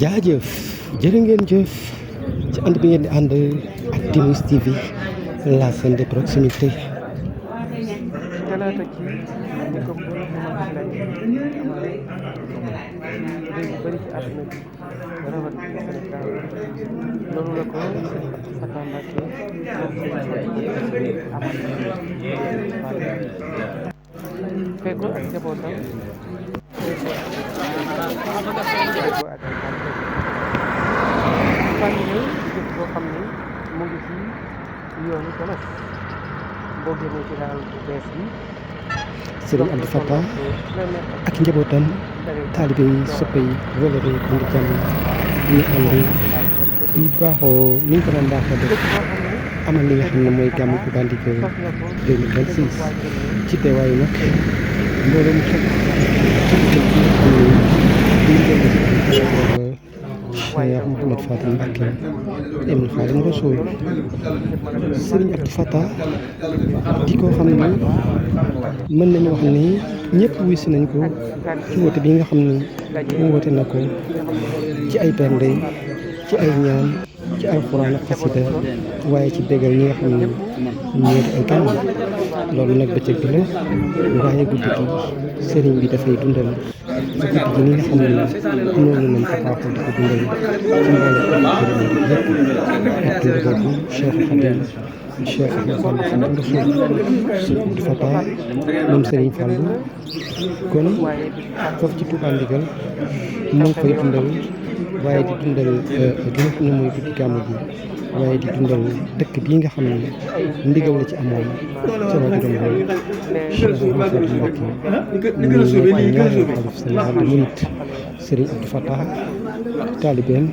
jaajëf jërë ngeen jëf ci ànd bi ngeen di ànd ak Timis TV la chaîne de proximité. talaata ci ni ko bëri bëri ci àdduna bi rawat ci Sénégal loolu la ko Fata Mbacké fekkoon ak njabootam fan yi jëf boo xam ne mu ngi ci yoonu Jolof boo génnee ci daal bu bees bi Serigne Abdou Fata ak njabootam taalibe yi soppe yi wëlëre yi andi jàmm ñu ànd ñu baaxoo ni ñu ko daan baaxoo def amal li nga xam ne mooy gàmmu Touba Ndigal 2026 ci teewaayu nag mbooloo mu fekk Cheikh Mouhamed Fadel Mbacké ibn Khadim Rasoul. Serigne Abdou Fata di ko xam ni mën nañu wax ni ñëpp wuy si nañ ko ci woote bi nga xam ni mu woote na ko ci ay bernde ci ay ñaan ci alxuraan ak xasida waaye ci bégal ñi nga xam ne ñoo di ay gan loolu nag bëccëg bi la waaye guddi gi sëriñ bi dafay dundal ci guddi gi ni nga xam ne noonu lañ ko baaxoo di ko dundal ci mboolem ak kër yi yëpp ak dund boobu Cheikh Khadim Cheikh Ahmed Bamba Khadim Rasoul Serigne Abdou Fata moom Serigne Fallou kon foofu ci Touba Ndigal mu ngi koy dundal waaye di dundal li nga xam ne mooy guddi gàmmu gi waaye di dundal dëkk bii nga xam ne ndigal la ci amoon ca waajuram ba Cheikh Mouhamed Mbacké muy ñaareelu xalif général des mourides Serigne Abdou Fata taalibeem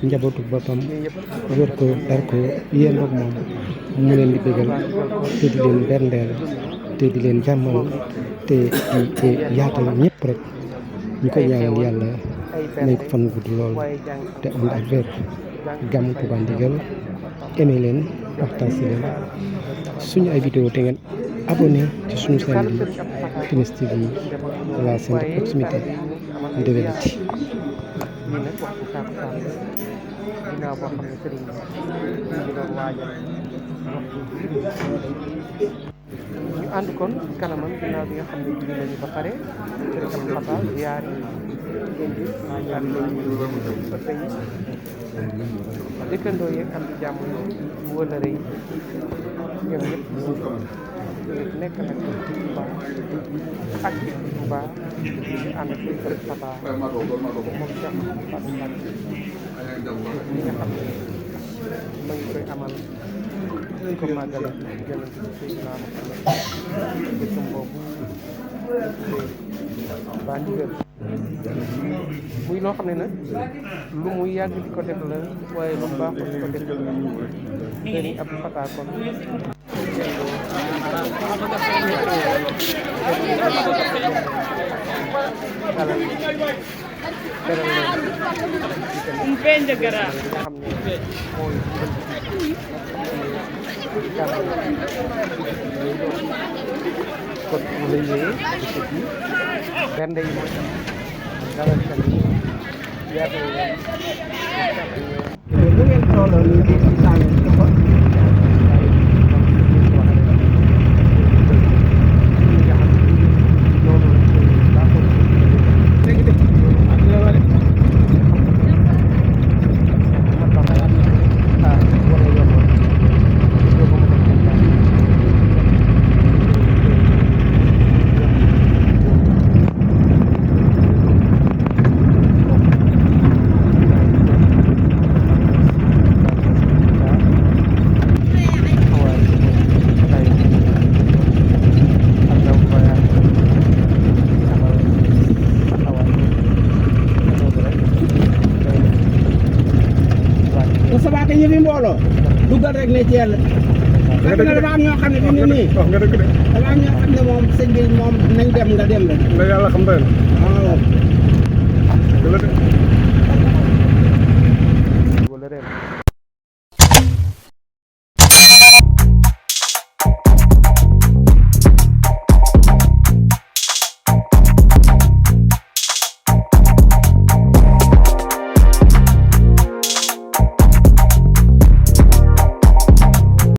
njabootu boppam wër ko dar ko yéen ak moom mu leen di bégal te di leen berndeel te di leen jàmmal te di yaatal ñëpp rek ñu koy ñaanal yàlla may ko fan gudd lool te ànd ak wér. Gàmmu Touba Ndigal aimé leen partage leen suñu ay vidéo te ngeen abonné ci suñu chaîne bi Timis TV la chaîne de proximité de vérité. lii nag waxtu tàkkusaan ginnaaw boo xam ne sëriñ bi ñu ngi doon waajal waxtu ñu ànd kon ci kanamam ginnaaw bi nga xam ne julli nañu ba pare sëriñ Abdou Fata ziyaar yi ngeen gis ziyaar yi ba tey dëkkandoo yeeg am di jàmm wëlëre yi ñoom ñëpp ñu nekk nag ci Touba ak ci Touba ñu ànd ak sëriñ Abdou Fata moom Cheikh Fata Mbacké ñi nga xam ne ma ngi koy amal ñu ko màggale yonent bi Seydina Muhammad dëkkam boobu Touba Ndigal muy loo xam ne nag lu muy yàgg di ko def la waaye lu baaxul di ko def la Serigne Abdou Fata kon un peña gara xam ne mooy kon mu lay ñëwee dëkk bi bernde yi mooy dalal xel yi yaatal sabaate ñi fi mbooloo duggal rek ne ci yàlla parce que dafa am ñoo xam ne fi mu nii wax nga dëgg de dafa am ñoo xam ne moom sëñ bi moom nañ dem nga dem rek la yàlla xam doy na waaw dëgg la de